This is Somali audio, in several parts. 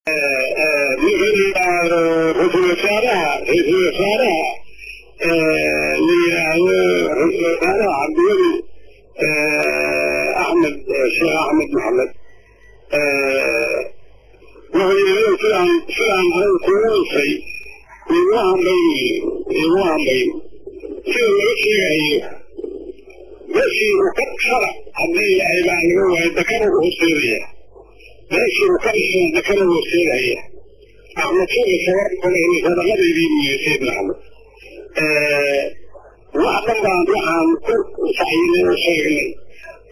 Ninka la yidhaahdo ra-iisul wasaaraha, ra-iisul wasaaraha la yidhaahdo, ra-iisul wasaaraha Cabdiweli Axmed Sheekh Axmed Maxamed, wuxuu yidhi sidaan anigu kugu dhisay iguma hambayn, iguma hambayn. Sida laga sheegayo, meeshii uu ka dhashana haddii Ilaahay baa laga waayo dakana uu horseedaya, meeshii uu ka dhashana dakana uu horseedaya. Axmed Sheekh sadaqadaydii buu yidhi Sayid Maxamed. Wax dhan baan waxaan ku saxyinay oo sheegnay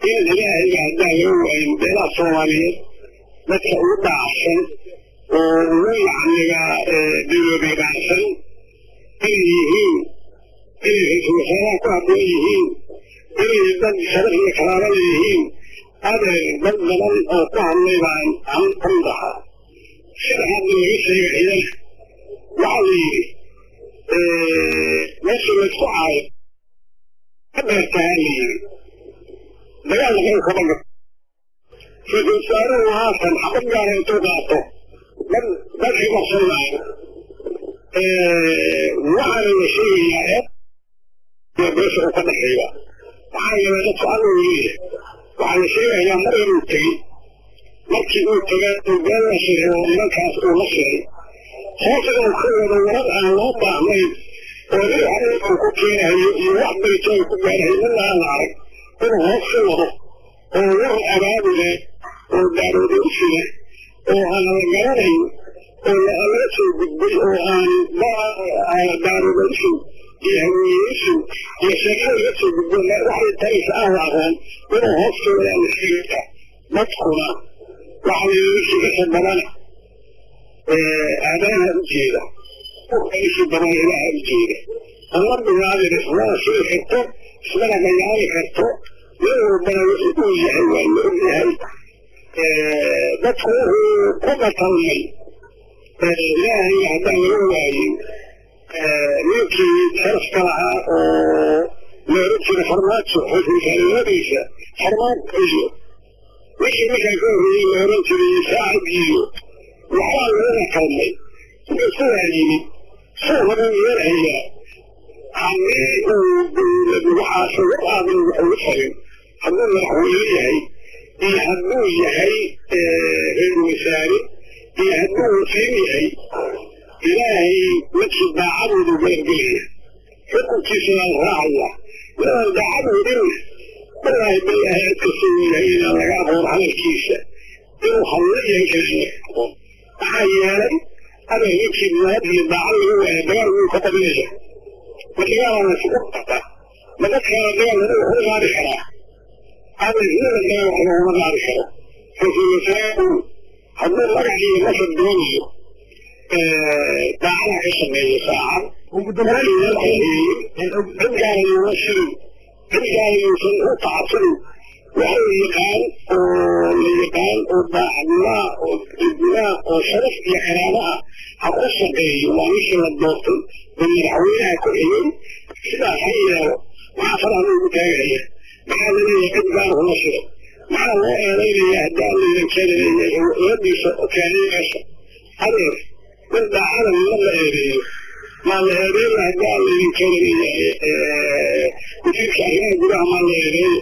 in Ilaahayga haddaan laga waayin beelaha Soomaaliyeed dadka ugu daacsan oo ugu yacniga dowladeedaansan inay yihiin, inay ra-iisul wasaaraha ku habboon yihiin, inay dad sharaf iyo karaamo leeyihiin. Adeer, dad badan oo ku hadlay baan an ka mid ahaa. Sida hadda laga sheegayana waxaa la yidhi meeshii laysku caayo ka dheertahaa la yidhi dagaal laga kama galo. Ra-iisul wasaaruhu haatan xabad gaara intuu qaato dad dadkii qabsan maayo. Waxaana la sheegayaa ee beesha uu ka dhexeeya, maxaa yeelay dadku alla uu leeyahay. Waxaa la sheegayaa mar inuu tegey, markii uu tegay uu been la shiray oo nimankaas uu la shiray, hoos inuu ka wado warar aan loo baahnayn oo ruuxa uu ku keenayo iyo wax darajo uu ku gaarayo midna aan la arag, inuu hoos ka wado oo war abaabule oo daaroodaysi leh oo aan la garanayn oo laga soo gudbay oo aan daaroodaysi iyo haweeyeysi iyo sheekada laga soo gudbo waxay taraysa aan la aqoon inuu hoos ka wadaa la sheegaya. Dadkuna waxa la yidhi wixii kasoo badana aadaanaha u jeeda, wixii badan Ilaaha u jeeda. Ummaduna adeer ismana shiri karto, ismana gayaari karto. Nin walbana wixii uu yahay waa la og yahay. Dadku wuxuu ku batalmay Ilaahay haddaan laga waayin ninkii sharafka lahaa oo la oran jiray Farmaajo, ra-iisul wasaarenimadiisa Farmaajo iyo wixii ninkaan ka horreeyey la oran jiray Saacid iyo waxbaa laguna kalmay. Wuxuu sidaa yimid suu horuu yeelhayaa haddii uu dowlad waxaase war aadan wax ugu farin, hadduu madaxweyne yahay iyo hadduu yahay ra-iisul wasaare iyo hadduu wasiir yahay, Ilaahay midkii daacadoodu garabgelaya, xukunkiisa waa la raacaya. Midaan daacadoodinna wallaahi bilaahi cid kasta uu yahay inaan laga aqoon hadalkiisa inuu hadlo yahay kale laga aqoon. Maxaa yeelay adeer, ninkii nabad iyo daacad laga waaya dagaal wuu ka qabinaya. Ma dagaalaa la isugu qataa? Ma dadkaana dagaal lagu wax u qaadi karaa? Adeer, nina dagaal wax looguma qaadi karo. Ra-iisul wasaaruhu hadduu magac iyo nasab doonayo, daacadaha ka sameeyo saacad. Ugu dambeyn, cid gaara yuuna shirin, cid gaara yuusan u tacabsanin. Waxa la yaqaan oo la yaqaan oo daacadnaa oo dibnaa oo sharaf iyo karaamo ah ha ku shaqeeyo. Waa ninkii la doortay oo madaxweynaha ku xigay, sidaas ha yeelo. Maxaa faraha loogu taagaya? Maxaa la leeyahay cid gaar hula shiro? Maxaa loo eedaynaya haddii laydan keenanaya eediisa keenay meesha? Adeer, nin daacada ma la eedeeyo, maa la eedeeyo haddii laydin keenanaya? Wasiirka arrimaha gudaha maa la eedeeyo?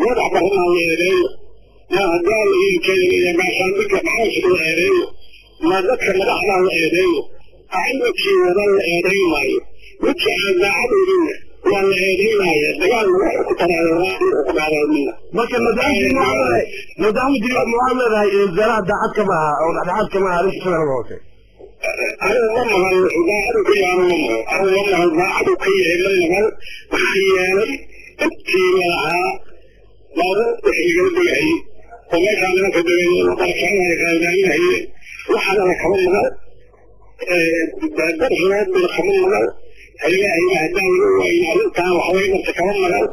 Goodax Barre maa la eedeeyo? Ma haddii laydin keenanaya gaashaandhigga maxaa la eedeeyo? Ma dadka madaxdaa la eedeeyo? Cilmikii wada la eedayn maayo, midkii aan daacadoodinna waa la eedaynaya. Dagaalna wuxuu ku taraayo wuxuu ku dhaaday midna. Marka madaxweyne waxaad leedahay wasaaraha daacad kama aha oo dhexdhexaad kama aha arrinta Shabeellada Hoose? Anigu ma maqal wuxuu daacadu ka yahay, ma maqal. Anigu ma maqal daacadu ka yahay, ma maqal. Maxaa yeelay intii lalahaa baabuur wixii lagala degahayey oo meeshaa nimanka degay la barakicinayo qaadaaminahayeen, waxaana la kama maqal, dar loo diro kama maqal. Ilaahay haddaan laga waayin arrintan waxbay marta kama maqal.